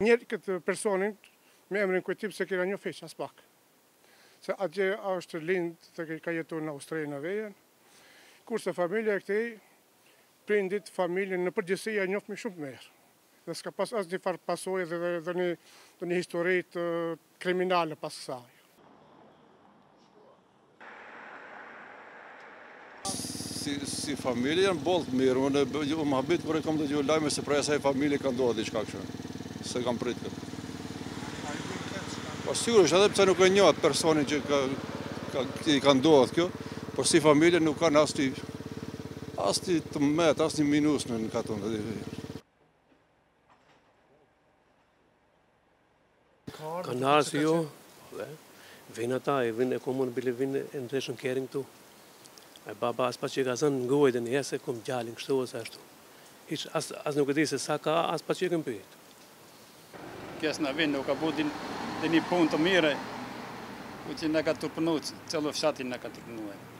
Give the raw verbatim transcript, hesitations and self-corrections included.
Njerë këtë personin me emrin kujtim se kena njoh hiç as pak. Se atje është lind dhe ka jetu në Australi në vejën. Kurse familja e këtij, prindit, familjen në përgjithësi ja njoh më shumë mirë. Dhe s'ka pas asnjë farë pasojë dhe, dhe, dhe një, dhe një histori të kriminale pas kësaj. Si, si familje janë boll të mirë. Unë, unë muhabet kur e kam dëgju lajme se prej asaj familje ka ndodhur diçka kështu. Se kam prit këtë. Po sigurisht, edhe pse nuk e njoh atë personin që ka, ka, i ka ndodhur kjo, por si familje nuk kanë asnjë, asnjë të met, asnjë minus në, në katun. Kanë ardhur jo, dhe vin ata, e vin e komun bile vin e ndreshën kerin këtu. E baba as pa që ka zënë në gojë dhe në jesë e kom gjalin kështu ose ashtu. Hiç as, as nuk e di se sa ka, as pa që e kem pyet. Kes na vin, u ka bu din, dhe një punë të mire, ku që na ka turpënu, celo fshati na ka turpënu.